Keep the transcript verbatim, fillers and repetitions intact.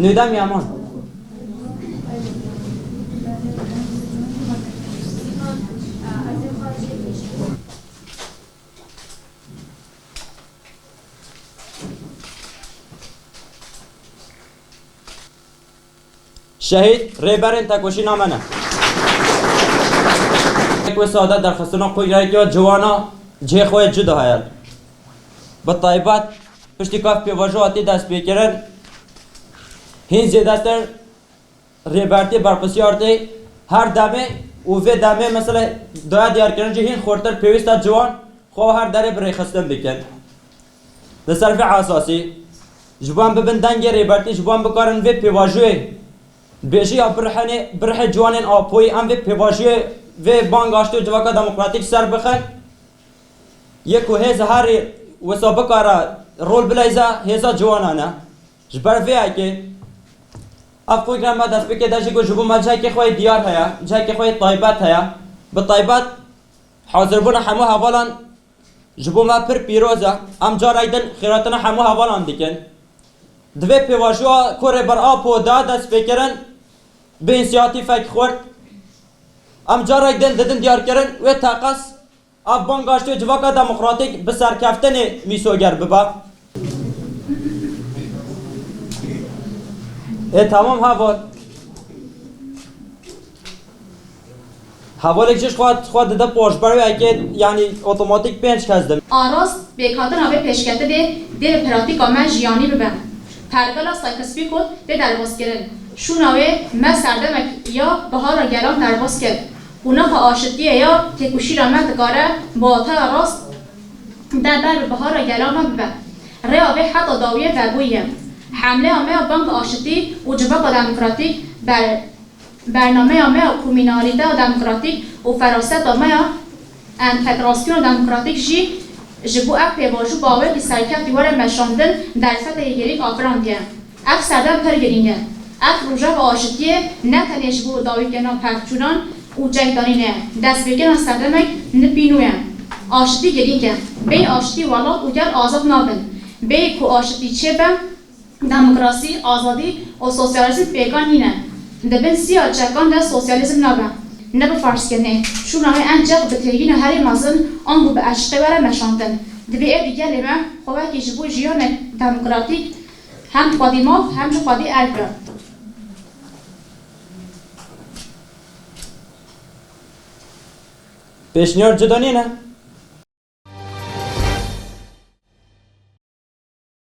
Nûdem Yaman. Şehîd rêberên tekoşîna me ne. Wek wisa de derxistina quweyeke ciwana cihê xwe yê cuda heye. Bi taybet piştî ku ev pêvajo hatî destpêkirin, hîn zêdetir Rêbertî berpirsiyar tê her demê û vê demê mesela daya diyarkirin jî hîn xurtir pêwîst e ciwan xwe her derê bi rêxistin bikin. Li ser vê esasî ji bo em bibin dengê rêbertî, ji bo em bikarin vê pêvajoyê bêjî ya birhenê, birhê ciwanên Apoyî, em vê pêvajoyê, vê banga aştî û civaka demokratîk ser bixin. Yê ku hêz herî wisa bikare rol bileyze hêza ciwanan e. Ji ber vê yekê ev program me destpêkê de jî got ji bo me cihekê xwe yê diyar heye, cihekê xwe yê taybet heye. Bi taybet hazirbûna hemû hevalan ji bo me pir pîroz e. Em carek din xîretina hemû hevalan dikin. Di vê pêvajoya ku Rêber Apo da destpêkirin bi însiyatîfek xurt. Em carek din didin diyarkirin wê teqez Ev banga ji civaka demokratîk bi serkeftinê mîsoger bibe. Ê, temam heval. Hevalek jî xwe, xwe dide poşber wê eke, yanî otomatik pênc kes din. Arast pêkhatina vê pêşketinê dê bi pratîka me jiyanî bibe. Pergala Sykes-Picot tê derbas kirin. Şûna wê me serdemek ya bihara gelan derbas kir. Qonaxa aşitiyê ya têkoşîna me dikare bi wateya rast de ber bi bihara gelan ve bibe. Rêya vê heta dawiyê vebûyî ye. Hemleya me ya bang aşitî û civaka demokratîk, ber-, bernameya me ya komînalîteya demokratîk û feraseta me ya entegrasyona demokratîk jî ji bo ev pêvajo bawekî serkeftî were meşandin derfeteke gelî afirandiye. Ev serdem pir girîng e. Ev rojeva aşitiyê ne tenê ji bo dawîkirina pevçûnan û çekdanînê ye. Destpêkirina serdemek nipî nû ye. Aşitî girîng e. Bêyî aşitî welat û gel azad nabin. Bêyî ku aşitî çêbe, demokrasî, azadî û sosyalîzm pêkan nîne. Di bin siya çekan de sosyalîzm nabe. Ne bi ferzkirinê. Şûna wê enceq bi têgîna herî mezin ango bi eşiqê were meşandin. Divê êdî gelê me xwe wekî ji bo jiyanek demokratîk hem xwedî maf hem jî xwedî erk be. Pêşniyar cuda nîne.